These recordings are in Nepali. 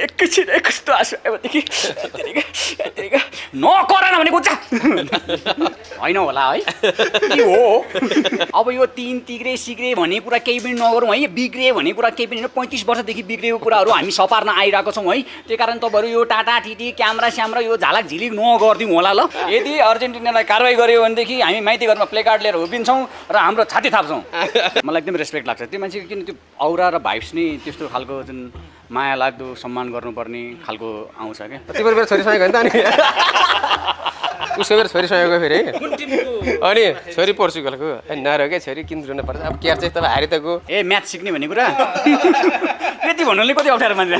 एकैछिन कस्तो आँसु आयो भनेदेखि नकरेन भने गुच्चा होइन होला है के हो अब यो तिन तिग्रे सिग्रे भन्ने कुरा केही पनि नगरौँ है बिग्रे भन्ने कुरा केही पनि 35 वर्षदेखि बिग्रेको कुराहरू हामी सपार्न आइरहेको छौँ है त्यही कारण तपाईँहरू यो टाटा टिटी क्यामेरा स्यामरा यो झालक झिलिक नगरिदिउँ होला ल यदि अर्जेन्टिनालाई कारवाही गर्यो भनेदेखि हामी माइती घरमा प्ले कार्ड लिएर उभिन्छौँ र हाम्रो छाती थाप्छौँ मलाई एकदम रेस्पेक्ट लाग्छ त्यो मान्छेको किन त्यो औरा र भाइब्स नै त्यस्तो खालको जुन माया लाग्दो सम्मान गर्नुपर्ने खालको आउँछ क्या तिम्रो मेरो छोरीसँग गयो नि त अनि उसको मेरो छोरीसँग गयो फेरि अनि छोरी पोर्चुगलको नर क्या छोरी किन रुन पर्छ अब केयर चाहिँ तपाईँ हारि त गयो ए म्याथ सिक्ने भन्ने कुरा यति भन्नुले कति अप्ठ्यारो मान्छ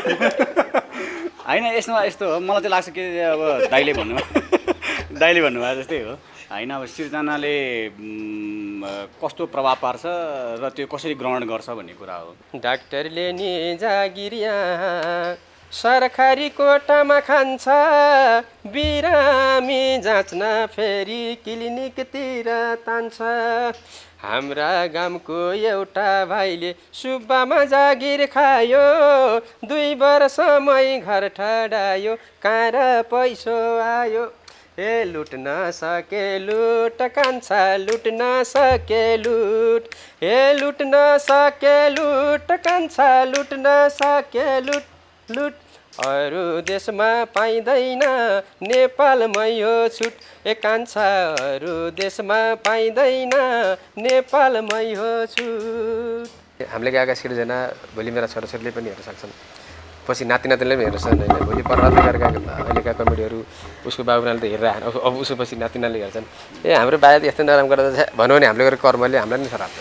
होइन यसमा यस्तो हो मलाई चाहिँ लाग्छ कि अब दाइले भन्नुभयो जस्तै हो होइन अब सिर्जनाले कस्तो प्रभाव पार्छ र त्यो कसरी ग्रहण गर्छ भन्ने कुरा हो डाक्टरले नि जागिरिया सरकारी कोटामा खान्छ बिरामी जाँच्न फेरि क्लिनिकतिर तान्छ हाम्रा गाउँको एउटा भाइले सुब्बामा जागिर खायो 2 वर्षमै घर ठडायो कहाँ र पैसो आयो ए लुट्न सके लुट कान्छा लुट्न सके लुट ए लुट्न सके लुट कान्छा लुट्न सके लुट लुट अरू देशमा पाइँदैन नेपालमै हो छुट ए कान्छा अरू देशमा पाइँदैन नेपालमै हो छुट हामीले गएका सिर्जना भोलि मेरा छोराछोरीले पनि हेर्न सक्छन् पछि नातिनातिले पनि हेर्न सक्छन् होइन भोलि पर्वत गरेका अहिलेका कमेडीहरू उसको बाबुनाले त हेरेर अब उसको पछि नातिनाले हेर्छन् ए हाम्रो बाजे यस्तो नराम्रो गर्दा भनौँ भने हामीले गरेको कर्मले हामीलाई नै खराब छ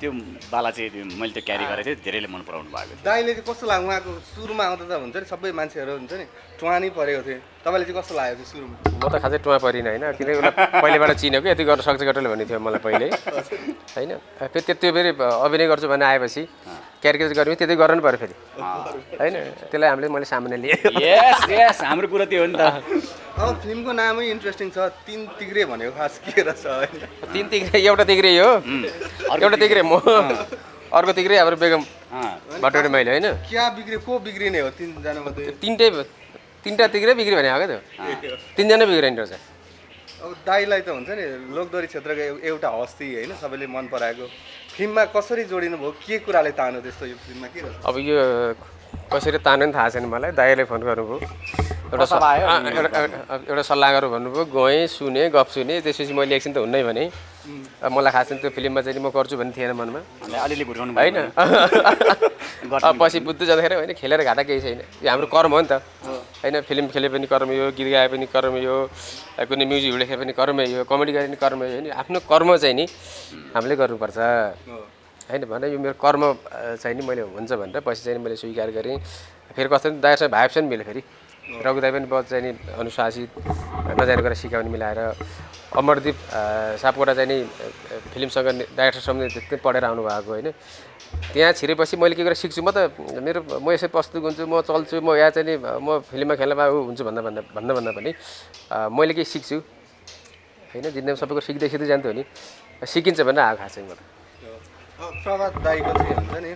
त्यो बाला चाहिँ मैले त्यो क्यारी गरेको थिएँ धेरैले मन पराउनु भएको दाइले चाहिँ कस्तो लाग्यो उहाँको सुरुमा आउँदा त हुन्छ नि सबै मान्छेहरू हुन्छ नि टुवा नै परेको थियो तपाईँले चाहिँ कस्तो लाग्यो त्यो सुरुमा म त खासै टुवा परिनँ होइन किनकि उसलाई पहिलेबाट चिनेको यति गर्न सक्छ केटाले भन्ने थियो मलाई पहिले होइन फेरि त्यो फेरि अभिनय गर्छु भन्ने आएपछि क्यारेक्टर गर्यो त्यति गर्नु पऱ्यो फेरि होइन त्यसलाई मैले सामान्य लिएँ यस हाम्रो कुरा त्यो हो नि त अब फिल्मको नामै इन्ट्रेस्टिङ छ 3 तिग्रे भनेको खास के रहेछ होइन 3 तिग्रे एउटा तिग्रे हो एउटा तिग्रे म अर्को तिग्रे हाम्रो बेगम भट्टोरे मैले होइन क्या बिग्रे को बिग्रिने हो 3 जना मध्ये तिनवटा तिग्रे बिग्री भने आएको थियो 3 जना बिग्रिने रहेछ अब दाइलाई त हुन्छ नि लोकदोरी क्षेत्रको एउटा हस्ती होइन सबैले मन पराएको फिल्ममा कसरी जोडिनु भयो के कुराले तान्यो त्यस्तो यो फिल्ममा के रहेछ अब यो कसरी तान्यो नि थाहा छैन मलाई दाइले फोन गर्नुभयो एउटा सल्लाहकार भन्नुभयो गएँ सुने गफ सुने त्यसपछि मैले एकछिन त हुन्नै भने अब मलाई खास त्यो फिल्ममा चाहिँ म गर्छु भन्ने थिएन मनमा अलिअलि घुर्काउनु होइन पछि बुझ्दै जाँदाखेरि होइन खेलेर घाटा केही छैन यो हाम्रो कर्म हो नि त होइन फिल्म खेले पनि कर्म यो गीत गाए पनि कर्म यो कुनै म्युजिक भिडियो खेले पनि कर्मै यो कमेडी गरे पनि कर्मै हो नि आफ्नो कर्म चाहिँ नि हामीले गर्नुपर्छ होइन भने यो मेरो कर्म चाहिँ नि मैले हुन्छ भनेर पछि चाहिँ मैले स्वीकार गरेँ फेरि कस्तो दाइसँग भाइब्स पनि मिल्यो फेरि रघु दाइ पनि बहुत चाहिँ नि अनुशासित नजाने कुरा सिकाउने मिलाएर अमरदीप सापकोटा चाहिँ नि फिल्मसँग डाइरेक्टरसँग त्यस्तै पढेर आउनु भएको होइन त्यहाँ छिरेपछि मैले के कुरा सिक्छु म यसै प्रस्तुत हुन्छु म चल्छु म यहाँ चाहिँ नि म फिल्ममा खेल्नमा हुन्छु भन्दा पनि मैले केही सिक्छु होइन जिन्दगीमा सबै कुरो सिक्दै सिक्दै जान्थ्यो नि सिकिन्छ भनेर आएको खास चाहिँ म प्रभात दाइको चाहिँ हुन्छ नि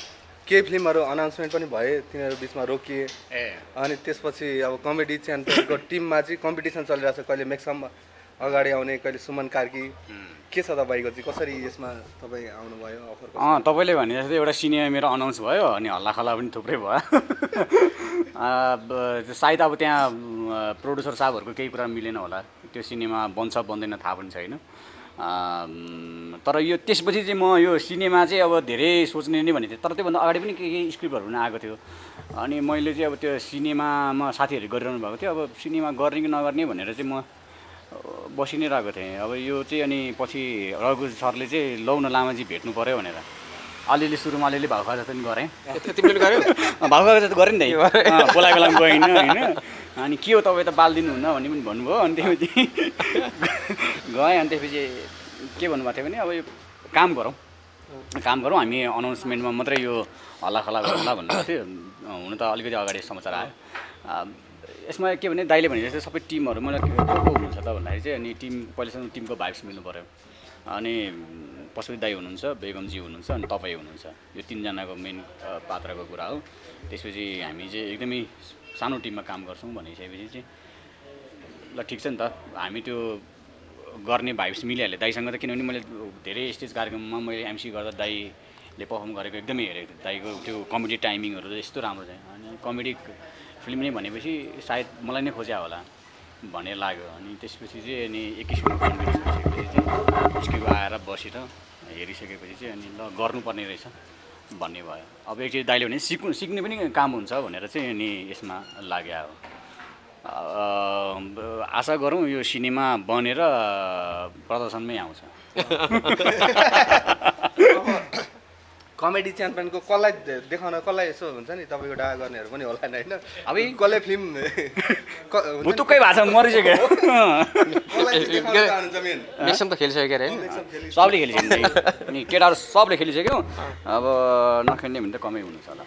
केही फिल्महरू अनाउन्समेन्ट पनि भए तिनीहरू बिचमा रोकिए अनि त्यसपछि अब कमेडी च्यानलको टिममा चाहिँ कम्पिटिसन चलिरहेको छ कहिले मेक्सम अगाडि आउने कहिले सुमन कार्की के छ तपाईँको चाहिँ कसरी यसमा तपाईँ आउनुभयो अफर तपाईँले भने जस्तै एउटा सिनेमा मेरो अनाउन्स भयो अनि हल्लाखल्ला पनि थुप्रै भयो सायद अब त्यहाँ प्रोड्युसर साहबहरूको केही कुरा मिलेन होला त्यो सिनेमा बन्छ बन्दैन थाहा पनि छैन तर यो त्यसपछि चाहिँ म यो सिनेमा चाहिँ अब धेरै सोच्ने नै भनेको थिएँ तर त्योभन्दा अगाडि पनि केही स्क्रिप्टहरू पनि आएको थियो अनि मैले चाहिँ अब त्यो सिनेमामा साथीहरू गरिरहनु भएको थियो अब सिनेमा गर्ने कि नगर्ने भनेर चाहिँ म बसि नै रहेको थिएँ अब यो चाहिँ अनि पछि रघु सरले चाहिँ लौ न लामाजी भेट्नु पऱ्यो भनेर अलिअलि सुरुमा अलिअलि भाउ खाजा पनि गरेँ तिमीले गर्यो भाउ खाजा त गरेँ नि त बोलाएको बेलामा गएन होइन अनि के हो तपाईँ त बाल्दिनु हुन्न भन्ने पनि भन्नुभयो अनि त्यसपछि गएँ अनि त्यसपछि के भन्नुभएको थियो भने अब यो काम गरौँ हामी अनाउन्समेन्टमा मात्रै यो हल्लाखल्ला गरौँला भन्नुभएको थियो हुन त अलिकति अगाडि समाचार आयो यसमा के भने दाइले भने जस्तै सबै टिमहरू मलाई को हुनुहुन्छ त भन्दाखेरि चाहिँ अनि टिम पहिलेसम्म टिमको भाइब्स मिल्नु पऱ्यो अनि पशुपति दाई हुनुहुन्छ, बेगमजी हुनुहुन्छ अनि तपाईँ हुनुहुन्छ। यो तिनजनाको मेन पात्रको कुरा हो। त्यसपछि हामी चाहिँ एकदमै सानो टिममा काम गर्छौँ भनिसकेपछि चाहिँ ल ठिक छ नि त, हामी त्यो गर्ने भाइब्स मिलिहाल्यो दाइसँग त। किनभने मैले धेरै स्टेज कार्यक्रममा मैले एमसी गर्दा दाइले पर्फर्म गरेको एकदमै हेरेको थिएँ। दाइको त्यो कमेडी टाइमिङहरू यस्तो राम्रो छ। अनि कमेडी फिल्म नै भनेपछि सायद मलाई नै खोज्या होला भन्ने लाग्यो। अनि त्यसपछि चाहिँ अनि एक किसिमको कन्भिन्स भइसकेपछि चाहिँ स्क्रिप्ट आएर बसेर हेरिसकेपछि चाहिँ अनि ल गर्नुपर्ने रहेछ भन्ने भयो। अब एकचोटि दाइले भने सिक्ने पनि काम हुन्छ भनेर चाहिँ अनि यसमा लाग्यो हो। आशा गरौँ यो सिनेमा बनेर प्रदर्शनमै आउँछ। कमेडी च्याम्पियनको कसलाई देखाउन कसलाई यसो हुन्छ नि तपाईँको डाहा गर्नेहरू पनि होला नि होइन। अब कसले फिल्म भुतुक्कै भएको छ मरिसक्यो। मेक्सम त खेलिसक्यो अरे होइन? सबले खेलिसक्यो नि, केटाहरू सबले खेलिसक्यो। अब नखेल्ने भने त कमै हुनुहुन्छ होला।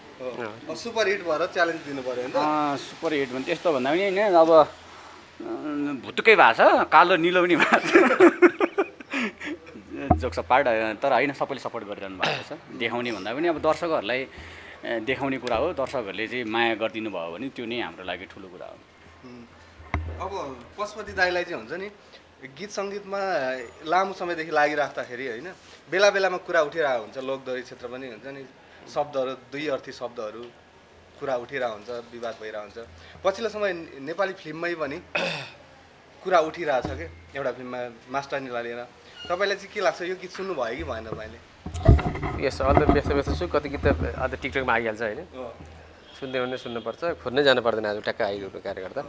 सुपर हिट भएर च्यालेन्ज दिनु पर्यो नि त। सुपर हिट भने त्यस्तो भन्दा पनि होइन, अब भुतुक्कै भएको छ, कालो निलो पनि भएको छ। जोक्स पार्ट तर होइन, सबैले सपोर्ट गरिरहनु भएको छ। देखाउने भन्दा पनि अब दर्शकहरूलाई देखाउने कुरा हो। दर्शकहरूले चाहिँ माया गरिदिनु भयो भने त्यो नै हाम्रो लागि ठुलो कुरा हो। अब पशुपति दाइलाई चाहिँ हुन्छ नि गीत सङ्गीतमा लामो समयदेखि लागिराख्दाखेरि होइन बेला बेलामा कुरा उठिरहेको हुन्छ। लोकदोहोरी क्षेत्र पनि हुन्छ नि, शब्दहरू दुई अर्थी शब्दहरू कुरा उठिरहेको हुन्छ, विवाद भइरहेको हुन्छ। पछिल्लो समय नेपाली फिल्ममै पनि कुरा उठिरहेछ क्या। एउटा फिल्ममा मास्टरनीलाई लिएर तपाईँलाई चाहिँ के लाग्छ, यो गीत सुन्नु भयो कि भएन तपाईँले? यस अहिले त व्यस्त व्यस्त छु। कति गीत त अहिले टिकटकमा आइहाल्छ होइन, सुन्दै भने सुन्नुपर्छ, खोज्नै जानु पर्दैन। आज ट्याक्क आइरहेको कार्यकर्ता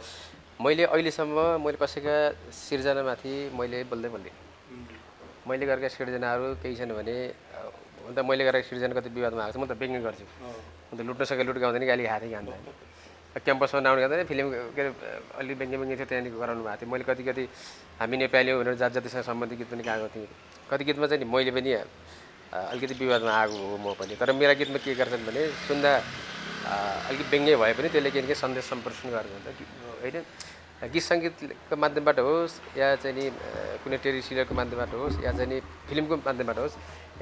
मैले अहिलेसम्म कसैका सिर्जनामाथि मैले बोल्दै मैले गरेका सिर्जनाहरू केही छैन भने अन्त मैले गरेका सिर्जना कति विवादमा आएको छ म त व्यङ्ग्य गर्छु। अन्त लुट्न सके लुट गाउँदैन कि अलि हातै गाउँदैन। क्याम्पसमा नआउने गर्दैन फिल्म के अरे अलि व्यङ्ग्य थियो त्यहाँदेखि गराउनु भएको थियो। मैले कति हामी नेपाली हो भनेर जातिसँग सम्बन्धित गीत पनि गाएको थिएँ। कति गीतमा चाहिँ मैले पनि अलिकति विवादमा आएको हो म पनि। तर मेरा गीतमा के गर्छन् भने सुन्दा अलिकति व्यङ्ग्य भए पनि त्यसले के सन्देश सम्प्रेषण गरेको हुन्छ होइन। गीत सङ्गीतको माध्यमबाट होस् या चाहिँ नि कुनै टेली सिरियलको माध्यमबाट होस् या चाहिँ नि फिल्मको माध्यमबाट होस्,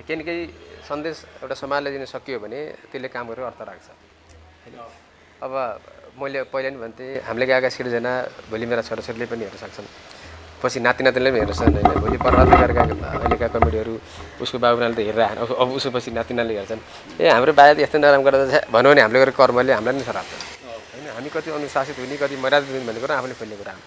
केही न केही सन्देश एउटा समाजलाई दिन सकियो भने त्यसले काम गरेर अर्थ राख्छ होइन। अब मैले पहिला नि भन्थेँ हामीले गएका सिर्जना भोलि मेरा छोराछोरीले पनि हेर्न सक्छन्, पछि नातिनातिले पनि हेर्न सक्छन् होइन। भोलि पर्वतले गरेका अहिलेका कमेडीहरू उसको बाबुनाले त हेरेर अब उसको पछि नातिनाले हेर्छन्, ए हाम्रो बाजे त यस्तो नराम्रो गर्दा भन्यो भने हामीले गरेको कर्मले हामीलाई नै सराप्छ होइन। हामी कति अनुशासित हुने कति मर्यादा दिने भन्ने कुरा आफूले खोल्ने कुरा हो।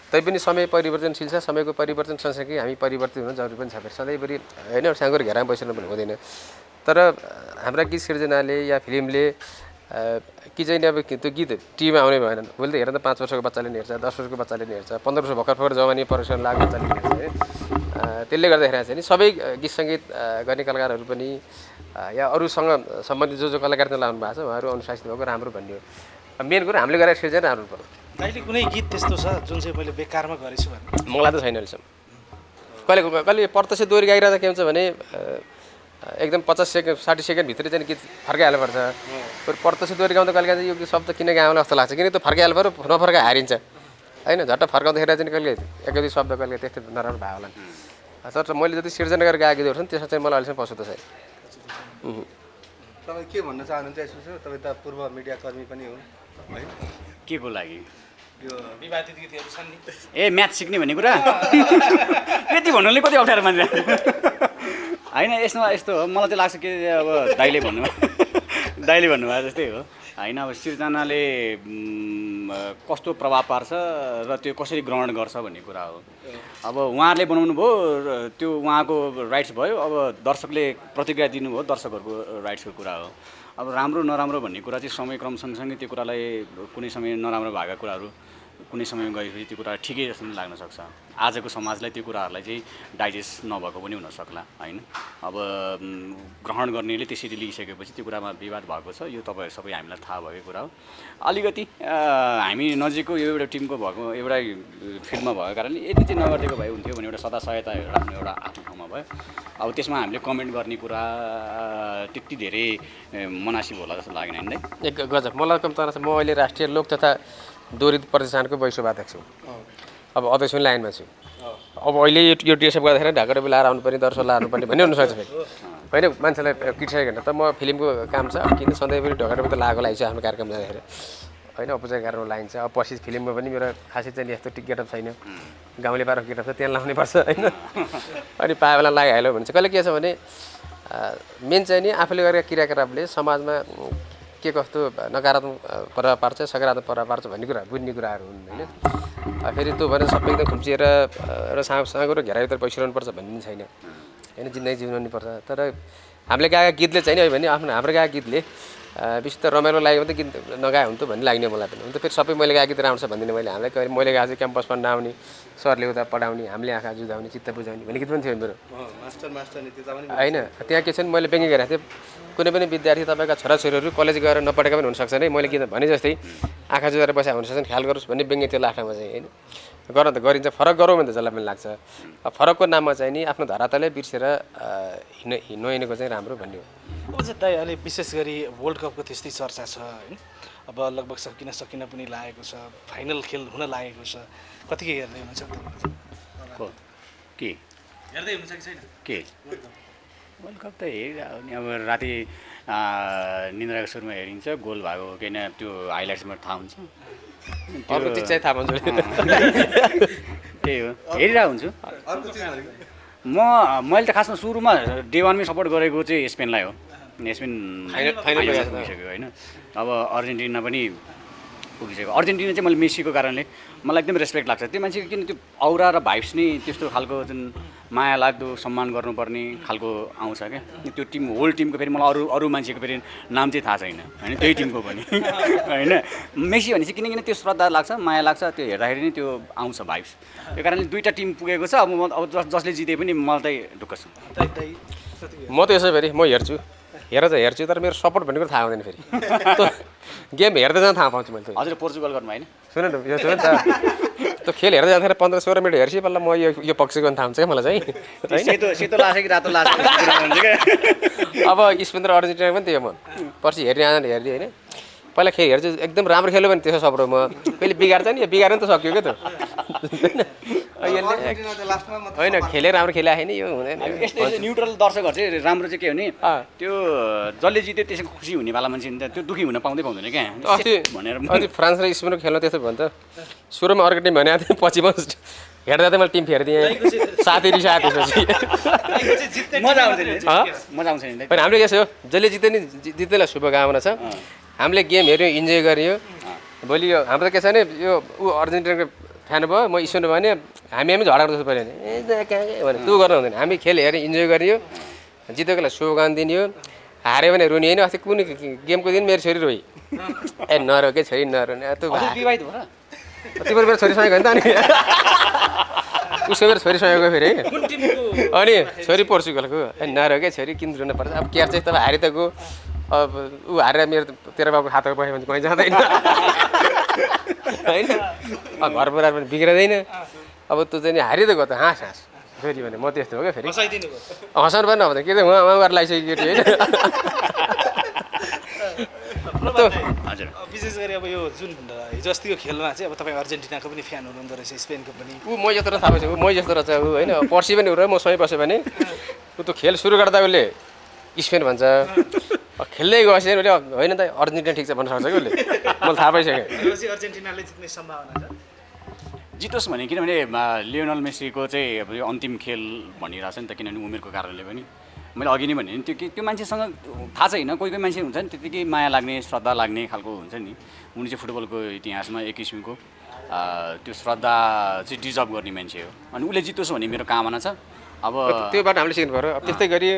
तैपनि समय परिवर्तनशील छ। समयको परिवर्तन सँगसँगै हामी परिवर्तित हुन जरुरी पनि छ। फेरि सधैँभरि होइन साँगुरो घेरामा बसिरहनु पनि हुँदैन। तर हाम्रा गीत सिर्जनाले या फिल्मले कि चाहिँ अब त्यो गीत टिभीमा आउने भएन। भोलि त हेर त 5 वर्षको बच्चाले नि हेर्छ, 10 वर्षको बच्चाले नि हेर्छ, 15 वर्ष भर्खर जवानी परिश्रम लाग्यो बच्चाले नि हेर्छ है। त्यसले गर्दाखेरि चाहिँ नि सबै गीत सङ्गीत गर्ने कलाकारहरू पनि या अरूसँग सम्बन्धित जो कलाकार चाहिँ लाउनु भएको छ उहाँहरू अनुशासित भएको राम्रो भन्ने हो। मेन कुरो हामीले गरेर सिर्जना राम्रो पर्यो। अहिले कुनै गीत त्यस्तो छ जुन चाहिँ मैले बेकारमा गरेछु भने? मलाई त छैन अहिलेसम्म। कहिले प्रत्यक्ष दोहोरी गाइरहँदा के हुन्छ भने एकदम 50 सेकेन्ड 60 सेकेन्ड भित्रै चाहिँ गीत फर्काइहाल्नुपर्छ। फेरि प्रत्यक्ष दोहोरी गाउँदा कहिले काहीँ यो शब्द किन गाउँला जस्तो लाग्छ, किन त्यो फर्काइहाल्नु पऱ्यो, नफर्काइ हारिन्छ होइन। झट्ट फर्काउँदाखेरि चाहिँ कहिले एक दुई शब्द कहिले त्यस्तै नराम्रो भयो होला। तर मैले जति सिर्जना गरेर गाएको गीतहरू छन् त्यसमा चाहिँ मलाई अहिलेसम्म पछुतो छैन। तपाईँ के भन्न चाहनुहुन्छ यसो? तपाईँ त पूर्व मिडियाकर्मी पनि हो है। के को लागि? यो विवादित गीतहरू छन् नि। ए म्याथ सिक्ने भन्ने कुरा यति भन्नुले कति अप्ठ्यारो मान्छ होइन। यसमा यस्तो हो, मलाई चाहिँ लाग्छ कि अब दाइले भन्नुभयो जस्तै हो होइन। अब सिर्जनाले कस्तो प्रभाव पार्छ र त्यो कसरी ग्रहण गर्छ भन्ने कुरा हो। अब उहाँहरूले बनाउनु भयो, त्यो उहाँको राइट्स भयो। अब दर्शकले प्रतिक्रिया दिनुभयो, दर्शकहरूको राइट्सको कुरा हो। अब राम्रो नराम्रो भन्ने कुरा चाहिँ समयक्रम सँगसँगै त्यो कुरालाई कुनै समय नराम्रो भएका कुराहरू कुनै समयमा गएपछि त्यो कुरा ठिकै जस्तो पनि लाग्न सक्छ। आजको समाजलाई त्यो कुराहरूलाई चाहिँ डाइजेस्ट नभएको पनि हुनसक्ला होइन। अब ग्रहण गर्नेले त्यसरी लिइसकेपछि त्यो कुरामा विवाद भएको छ, यो तपाईँहरू सबै हामीलाई थाहा भएको कुरा हो। अलिकति हामी नजिकको यो एउटा टिमको भएको एउटा फिल्डमा भएको कारणले यति चाहिँ नगरिदिएको भए हुन्थ्यो भने एउटा सदा सहायता राख्ने एउटा आफ्नो ठाउँमा भयो। अब त्यसमा हामीले कमेन्ट गर्ने कुरा त्यति धेरै मनासिब होला जस्तो लागेन होइन। एक गजब मलाई कम त म अहिले राष्ट्रिय लोक तथा दोहोरी प्रतिष्ठानको वैश्व अध्यक्ष हुँ। अब अध्यक्ष लाइनमा छु। अब अहिले यो ड्रेसअप गर्दाखेरि ढाका टोपी लाएर आउनुपर्ने दर्शन लाएर आउनुपर्ने भन्ने हुनसक्छ फेरि होइन मान्छेलाई क्रिटिसाइज गर्न त म फिल्मको काम छ अब किन सधैँभरि ढाका टोपी त लगाएको लगाइन्छ आफ्नो कार्यक्रम जाँदाखेरि होइन औपचारिक कार्यक्रम लगाइन्छ अब पछि फिल्ममा पनि मेरो खासै चाहिँ यस्तो टिक गेटअप छैन गाउँले पारो गेटअप छ त्यहाँ लाउनै पर्छ होइन अनि पाए बेला लगाइहाल्यो भने चाहिँ कहिले के छ भने मेन चाहिँ नि आफूले गरेका क्रियाकलापले समाजमा के कस्तो नकारात्मक प्रभाव पार्छ सकारात्मक प्रभाव पार्छ भन्ने कुरा बुझ्ने कुराहरू हुन् होइन फेरि त्यो भने सबै एकदम खुम्चिएर र साँगो र घेराइभित्र पैसिरहनुपर्छ भन्ने छैन होइन जिन्दगी जिउनु पर्छ तर हामीले गाएका गीतले चाहिँ नि भने हाम्रो गाएका गीतले विशुद्ध रमाइलो लाग्यो भने त गीत नगाए हुन्थ्यो भन्ने लाग्ने मलाई पनि हुन त फेरि सबै मैले गाएको गीत राम्रो छ भन्दिनँ मैले हामीलाई मैले गाएको चाहिँ क्याम्पसमा नआउने सरले उता पढाउने हामीले आँखा जुझाउने चित्त बुझाउने भन्ने गीत पनि थियो मेरो होइन त्यहाँ के छ भने मैले व्यङ्ग्य गरेको थिएँ कुनै पनि विद्यार्थी तपाईँका छोराछोरीहरू कलेज गएर नपढेका पनि हुनसक्छ नै मैले गीत भने जस्तै आँखा जुझाएर बसेको हुनसक्छ ख्याल गरोस् भन्ने व्यङ्ग्य थियो लास्टमा चाहिँ होइन गर्न त गरिन्छ फरक गरौँ भने त जसलाई पनि लाग्छ फरकको नाममा चाहिँ नि आफ्नो धरातलै बिर्सेर नहिँडेको चाहिँ राम्रो भन्ने हो अब चाहिँ दाइ अहिले विशेष गरी वर्ल्ड कपको त्यस्तै चर्चा छ होइन अब लगभग सकिन पनि लागेको छ फाइनल खेल हुन लागेको छ कतिकै हेर्दै हुनुहुन्छ के हेर्दै हुनुहुन्छ कि छैन के वर्ल्ड कप त हेरिरहेको नि अब राति निन्द्राको सुरुमा हेरिन्छ गोल भएको हो किन त्यो हाइलाइट्समा थाहा हुन्छ अर्को चिज चाहिँ थाहा पाउँछु त्यही हो हेरिरहेको हुन्छु मैले त खासमा सुरुमा डे वानमै सपोर्ट गरेको चाहिँ स्पेनलाई हो स्पेन फाइनल पुगिसक्यो होइन अब अर्जेन्टिना पनि पुगिसक्यो अर्जेन्टिना चाहिँ मैले मेसीको कारणले मलाई एकदम रेस्पेक्ट लाग्छ त्यो मान्छेको किन त्यो औरा र भाइब्स नै त्यस्तो खालको जुन माया लाग्दो सम्मान गर्नुपर्ने खालको आउँछ क्या त्यो टिम होल टिमको फेरि मलाई अरू मान्छेको फेरि नाम चाहिँ थाहा छैन होइन त्यही टिमको पनि होइन मेसी भने चाहिँ किनकिन त्यो श्रद्धा लाग्छ माया लाग्छ त्यो हेर्दाखेरि नै त्यो आउँछ भाइब्स त्यो कारणले दुईवटा टिम पुगेको छ अब जसले जिते पनि मलाई चाहिँ ढुक्क छ म त यसो फेरि म हेर्छु तर मेरो सपोर्ट भन्ने कुरा थाहा हुँदैन फेरि त्यो गेम हेर्दै जाँदा थाहा पाउँछु मैले हजुर पोर्चुगल गर्नु होइन सुन न यो सुन त त्यो खेल हेर्दै जाँदाखेरि 15-16 मिनट हेर्छु बल्ल म यो पक्षको थाहा हुन्छ क्या मलाई चाहिँ सेतो लाग्छ कि रातो लाग्छ अब स्पेन र अर्जेन्टिना पनि त्यही हो म पर्सि हेर्ने होइन पहिला खेल हेर्छु एकदम राम्रो खेल्यो भने त्यसो सपोर्ट म कहिले बिगार्छ नि बिगार्नु त सक्यो क्या त होइन खेले राम्रो खेले आएन यो हुँदैन यस्तो न्युट्रल दर्शकहरू चाहिँ राम्रो चाहिँ के हो नि त्यो जसले जित्यो त्यसको खुसी हुनेवाला मान्छे नि त्यो दुःखी हुन पाउँदैन क्या भनेर अनि फ्रान्स र स्पेनको खेल्न त्यस्तो भयो नि त सुरुमा अर्को टिम भनेको थिएँ पछि म हेर्दा त मैले टिम फेरिदिएँ साथी रिसाए त्यसपछि मजा आउँछ नि होइन हाम्रो यसो हो जसले जित्यो नि जित्नेलाई शुभकामना छ हामीले गेम हेऱ्यौँ इन्जोय गऱ्यौँ भोलि यो हाम्रो त के छ भने यो ऊ अर्जेन्टिनाको फ्यान भयो म स्पेन भने हामी झगडा जस्तो पऱ्यो भने तँ गर्नु हुँदैन हामी खेल हेऱ्यौँ इन्जोय गरियो जितेकोलाई शुभकामना दिने हो हार्यो भने रुनी होइन अस्ति कुनै गेमको दिन मेरो छोरी रोइ ए नरो के छोरी नरो त्यो तिम्रो मेरो छोरीसँग गयो नि त अनि उसको मेरो छोरीसँग गयो फेरि अनि छोरी पोर्चुगलको ए नरो के छोरी किन रुनु पर्छ अब केयर चाहिँ तपाईँ हारि त गयो अब ऊ हारेर मेरो तेरो बाबुको खातामा पऱ्यो भने कहीँ जाँदैन होइन अब घर परिवार पनि बिग्रिँदैन अब तँ चाहिँ हारि त गयो त हाँस फेरि भने म त्यस्तो हो क्या फेरि हँसाउनु पनि नभए के त उहाँ गरेर लगाइसक्यो केटी होइन हजुर विशेष गरी अब यो जुन हिजो अस्तिको खेलमा चाहिँ अब तपाईँ अर्जेन्टिनाको पनि फ्यान हुनुहुँदो रहेछ स्पेनको पनि ऊ म जस्तो थाहा पाइसक्यो म जस्तो रहेछ ऊ होइन पर्सि पनि उ र म सँगै बस्यो भने ऊ त्यो खेल सुरु गर्दा उसले स्पेन भन्छ खेल्दै गएपछि उसले होइन त अर्जेन्टिना ठिक छ भन्न सक्छ कि उसले मलाई थाहा पाइसक्यो अर्जेन्टिनाले जित्ने सम्भावना छ जितोस् भने किनभने लियोनल मेसीको चाहिँ अब यो अन्तिम खेल भनिरहेको छ नि त किनभने उमेरको कारणले पनि मैले अघि नै भने त्यो मान्छेसँग थाहा छैन कोही मान्छे हुन्छ नि त्यतिकै माया लाग्ने श्रद्धा लाग्ने खालको हुन्छ नि उनी चाहिँ फुटबलको इतिहासमा एक किसिमको त्यो श्रद्धा चाहिँ डिजर्भ गर्ने मान्छे हो अनि उसले जितोस् भन्ने मेरो कामना छ अब त्यो बाटो हामीले सिक्नु पऱ्यो अब त्यस्तै गरी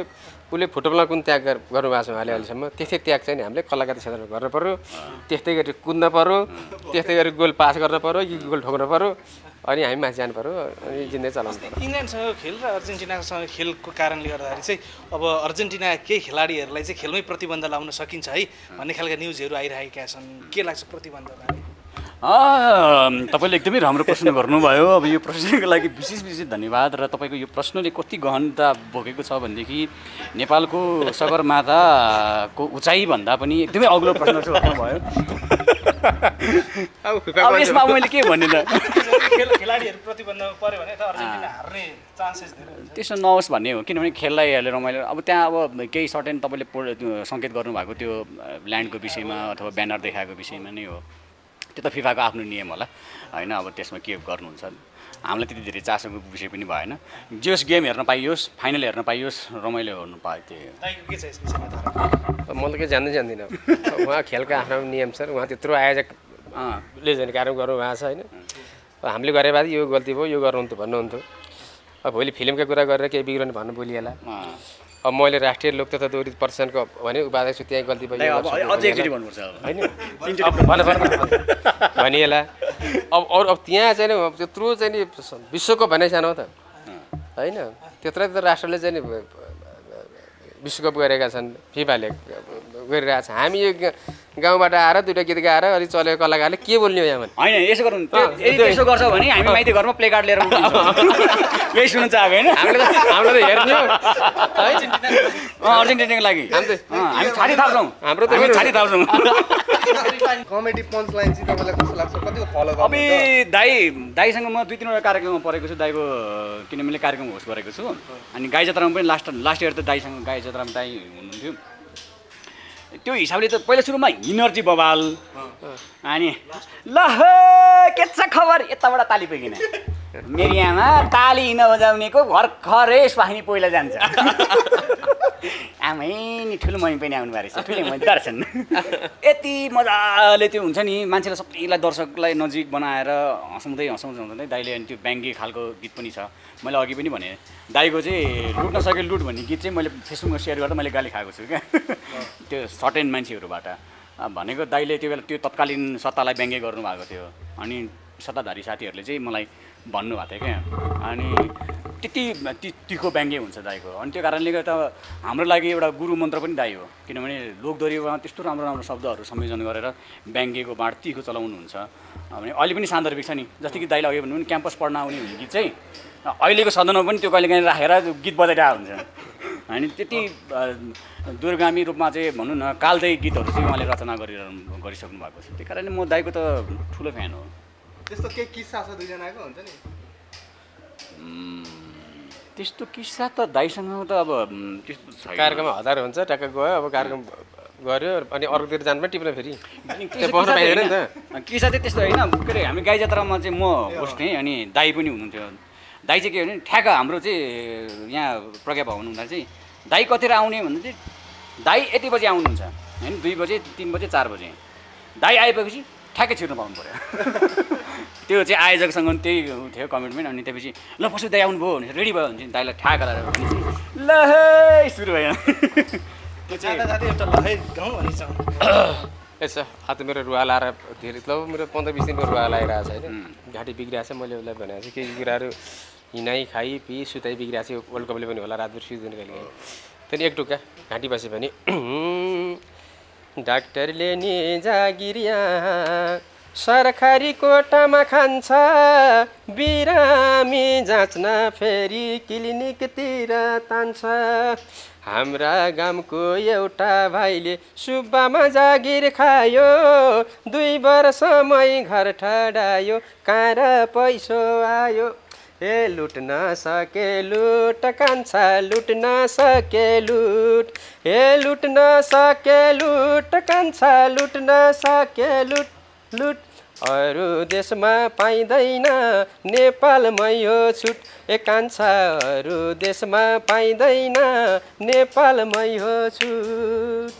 उसले फुटबलमा कुन त्याग गर्नुभएको छ उहाँले अहिलेसम्म त्यस्तै त्याग चाहिँ हामीले कलाकारी क्षेत्रमा गर्नु पऱ्यो त्यस्तै गरी कुद्न पऱ्यो त्यस्तै गरी गोल पास गर्न पऱ्यो कि गोल ठोक्नु पऱ्यो अनि हामी माथि जानु पऱ्यो अनि जिन्दगी चलाउनु पऱ्यो इङ्ल्यान्डसँग खेल र अर्जेन्टिनासँग खेलको कारणले गर्दाखेरि चाहिँ अब अर्जेन्टिना केही खेलाडीहरूलाई चाहिँ खेलमै प्रतिबन्ध लाउन सकिन्छ है भन्ने खालका न्युजहरू आइरहेका छन् के लाग्छ प्रतिबन्धबारे तपाईँले एकदमै राम्रो प्रश्न गर्नुभयो अब यो प्रश्नको लागि विशेष धन्यवाद र तपाईँको यो प्रश्नले कति गहनता बोकेको छ भनेदेखि नेपालको सगरमाथाको उचाइभन्दा पनि एकदमै अग्लो प्रश्न गर्नुभयो अब अब यसमा मैले के भन्ने त खेलाडीहरू प्रतिबन्धमा पर्यो भने त अर्जेन्टिना हार्ने चान्सेस धेरै हुन्छ। त्यस्तो नहोस् भन्ने हो किनभने खेललाई हेरेर रमाइलो अब त्यहाँ अब केही सर्टेन तपाईँले त्यो सङ्केत गर्नुभएको त्यो ल्यान्डको विषयमा अथवा ब्यानर देखाएको विषयमा नै हो त्यो त फिफाको आफ्नो नियम होला होइन अब त्यसमा के गर्नुहुन्छ हामीलाई त्यति धेरै चासोको विषय पनि भएन जस गेम हेर्न पाइयोस् फाइनल हेर्न पाइयोस् रमाइलो हेर्नु पायो त्यो दाइको के छ यस विषयमा धारणा? म त के जान्दिनँ उहाँ खेलको आफ्नो नियम छ उहाँ त्यत्रो आयोजकले चाहिँ कार्यक्रम गर्नुभएको छ होइन हामीले गरे बाद यो गल्ती भयो यो गर्नुहुन्थ्यो भन्नुहुन्थ्यो अब भोलि फिल्मका कुरा गरेर केही बिग्रने भन्नु बोलिएला अब मैले राष्ट्रिय लोकतन्त्र दौरी प्रतिष्ठानको भने उपाध्यक्ष त्यहीँ गल्ती भयो भनिएला अब त्यहाँ चाहिँ त्यत्रो चाहिँ विश्वकप भन्ने सानो त होइन त्यत्रै त राष्ट्रले चाहिँ विश्वकप गरेका छन् फिफाले गरिरहेको छ हामी यो गाउँबाट आएर दुईवटा गीत गाएर अलिक चलेको कलाकारले के बोल्ने हो यहाँ होइन यसो गरौँ यदि त्यसो गर्छ भने हामी माइती घरमा प्ले कार्ड लिएर यही सुन्नु चाहेको होइन हामीले त हेर्ने हो अर्जेन्टिनाको लागि हामी छाती थाप्छौँ हाम्रो त छाती थाप्छौँ कमेडी पन्च लाइन चाहिँ तपाईँलाई कस्तो लाग्छ कतिको फलो अब दाईसँग म 2-3वटा कार्यक्रममा परेको छु दाईको किन मैले कार्यक्रम होस्ट गरेको छु अनि गाई जात्रामा पनि लास्ट इयर त दाईसँग गाई जात्रामा दाई हुनुहुन्थ्यो त्यो हिसाबले त पहिला सुरुमा इनर्जी बबाल अनि ल के छ खबर यताबाट ताली पुगिन मेरी आमा ताली नबजाउनेको भर्खरै स्वास्नी पहिला जान्छ आमै नि ठुलो मम्मी पनि आउनु भएको रहेछ ठुलो मम्मी दर्शन यति मजाले त्यो हुन्छ नि मान्छेलाई सबैलाई दर्शकलाई नजिक बनाएर हँसाउँदै दाइले अनि त्यो ब्याङ्गे खालको गीत पनि छ मैले अघि पनि भने दाइको चाहिँ लुट्न सके लुट भन्ने गीत चाहिँ मैले फेसबुकमा सेयर गर्दा मैले गाली खाएको छु क्या त्यो सर्टेन मान्छेहरूबाट भनेको दाइले त्यो बेला त्यो तत्कालीन सत्तालाई व्यङ्ग्य गर्नुभएको थियो अनि सत्ताधारी साथीहरूले चाहिँ मलाई भन्नुभएको थियो क्या अनि त्यति तिखो व्यङ्ग्य हुन्छ दाइको अनि त्यो कारणले गर्दा हाम्रो लागि एउटा गुरु मन्त्र पनि दाइ हो किनभने लोकदोरीमा त्यस्तो राम्रो शब्दहरू संयोजन गरेर व्यङ्ग्यको बाँड तिखो चलाउनुहुन्छ भने अहिले पनि सान्दर्भिक छ नि जस्तै कि दाइले अघि भन्नु भने क्याम्पस पढ्न आउने हुने गीत चाहिँ अहिलेको सदनमा पनि त्यो कहिलेकाहीँ राखेर गीत बजाइरहेको हुन्छ अनि त्यति दूरगामी रूपमा चाहिँ भनौँ न कालदै गीतहरू चाहिँ उहाँले रचना गरिसक्नु भएको छ त्यही कारणले म दाइको त ठुलो फ्यान हो त्यस्तो केही किस्सा छ दुईजनाको हुन्छ नि त्यस्तो किस्सा त दाइसँग त अब त्यस्तो छैन कार्यक्रममा हजार हुन्छ टक्क गयो अब कार्यक्रम गऱ्यो अनि अर्कोतिर जानु पनि टिप्न फेरि किस्सा चाहिँ त्यस्तो होइन के अरे हामी गाई जात्रामा चाहिँ म होस्ट थिएँ अनि दाई पनि हुनुहुन्थ्यो दाई चाहिँ के हो भने ठ्याक्क हाम्रो चाहिँ यहाँ प्रज्ञा भवन हुँदा चाहिँ दाई कतिर आउने भन्दा चाहिँ दाई यति बजी आउनुहुन्छ होइन 2 बजे 3 बजे 4 बजे दाई आएपछि ठ्याक्कै छिर्नु पाउनु पऱ्यो त्यो चाहिँ आयोजकसँग त्यही थियो कमिटमेन्ट अनि त्यसपछि ल पशु दाई आउनुभयो भने रेडी भयो भने चाहिँ दाइलाई ठ्याक गरेर भने चाहिँ ल सुरु भयो त्यो चाहिँ एउटा लहै गाउँ भनिन्छ यसो आज मेरो रुवा लाएर धेरै लगभग मेरो 15-20 दिनको रुवा लगाइरहेको छ होइन घाँटी बिग्रिरहेको छ मैले उसलाई भनेको छु केही कुराहरू हिँडाइ खाइ पी सुताइ बिग्रिरहेको छ वर्ल्ड कपले पनि होला रातभर सुत्दैन कहिले त्यहाँदेखि एक टुक्का घाँटी बसे भने डाक्टरले नि जागिरिया सरकारी कोटामा खान्छ बिरामी जाँच्न फेरि क्लिनिकतिर तान्छ हाम्रा गामको एउटा भाइले सुब्बामा जागिर खायो 2 वर्षमै घर ठडायो कहाँ र पैसो आयो ए लुट्न सके लुट कान्छा लुट्न सके लुट ए लुट्न सके लुट कान्छा लुट्न सके लुट लुट अरू देशमा पाइँदैन नेपालमै हो छुट ए कान्छा अरू देशमा पाइँदैन नेपालमै हो छुट